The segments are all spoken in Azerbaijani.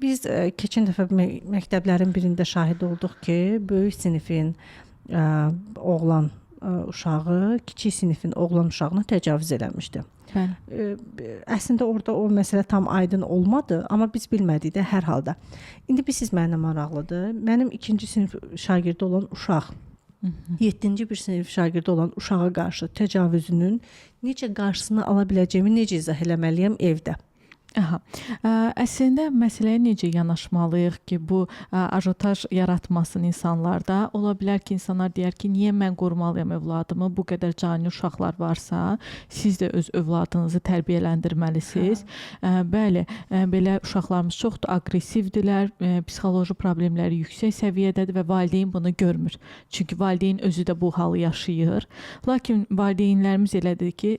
Biz keçən dəfə məktəblərin birində şahid olduq ki, böyük sinifin oğlan uşağı kiçik sinifin oğlan uşağına təcavüz eləmişdi. Bəli. Əslində orada o məsələ tam aydın olmadı, amma biz bilmədik də hər halda. İndi bilirsiniz mənə maraqlıdır. Mənim 2-ci sinif şagirdi olan uşaq 7-ci bir sinif şagirdi olan uşağa qarşı təcavüzünün necə qarşısını ala biləcəyimi necə izah eləməliyəm evdə? Aha. Əslində məsələyə necə yanaşmalıyıq ki, bu ajotaj yaratmasın insanlarda? Ola bilər ki, insanlar deyər ki, niyə mən qorumalıyam övladımı? Bu qədər cani uşaqlar varsa, siz də öz övladınızı tərbiyələndirməlisiniz. Bəli, belə uşaqlarımız çoxdur, aqressivdirlər, psixoloji problemləri yüksək səviyyədədir və valideyn bunu görmür. Çünki valideyn özü də bu halı yaşayır. Lakin valideynlərimiz elədir ki,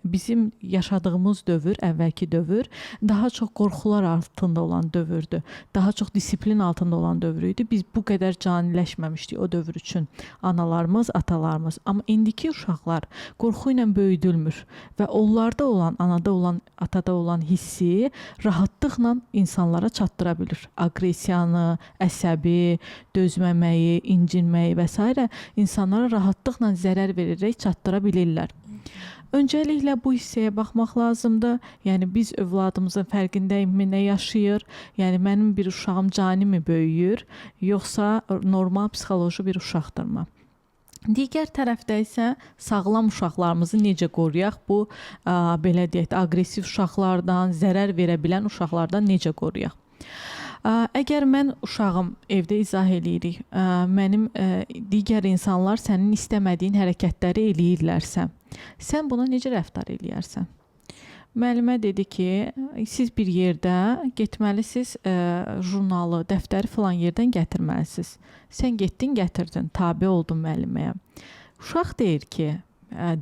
bizim yaşadığımız dövr, əvvəlki dövr daha çox qorxular altında olan dövrdür. Daha çox disiplin altında olan dövr idi. Biz bu qədər caniləşməmişdik o dövr üçün. Analarımız, atalarımız. Amma indiki uşaqlar qorxu ilə böyüdülmür və onlarda olan, anada olan, atada olan hissi rahatlıqla insanlara çatdıra bilir. Aqressiyanı, əsəbi, dözməməyi, incinməyi və s. insanlara rahatlıqla zərər verərək çatdıra bilirlər. Öncəliklə bu hissəyə baxmaq lazımdır. Yəni biz övladımızın fərqindəyikmi, nə yaşayır? Yəni mənim bir uşağım cani mi böyüyür, yoxsa normal psixoloji bir uşaqdırmı? Digər tərəfdə isə sağlam uşaqlarımızı necə qoruyaq? Bu belə deyək də, aqressiv uşaqlardan, zərər verə bilən uşaqlardan necə qoruyaq? Əgər mən uşağım evdə izah eləyirik, mənim digər insanlar sənin istəmədiyin hərəkətləri eləyirlərsə, sən buna necə rəftar eləyərsən? Müəllimə dedi ki, siz bir yerdə getməlisiniz, jurnalı, dəftəri filan yerdən gətirməlisiniz. Sən getdin, gətirdin, tabe oldun müəlliməyə. Uşaq deyir ki,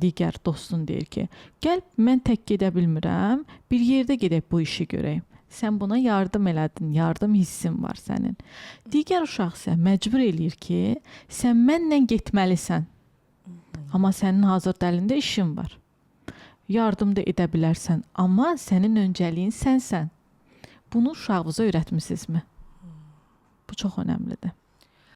digər dostun deyir ki, gəl mən tək gedə bilmirəm, bir yerdə gedək bu işi görək. Sən buna yardım elədin, yardım hissin var sənin. Digər uşaq isə məcbur eləyir ki, sən mənlə getməlisən. Amma sənin hazırda əlində işin var. Yardım da edə bilərsən, amma sənin öncəliyin sənsən. Bunu uşağınıza öyrətmisinizmi? Bu çox önəmlidir.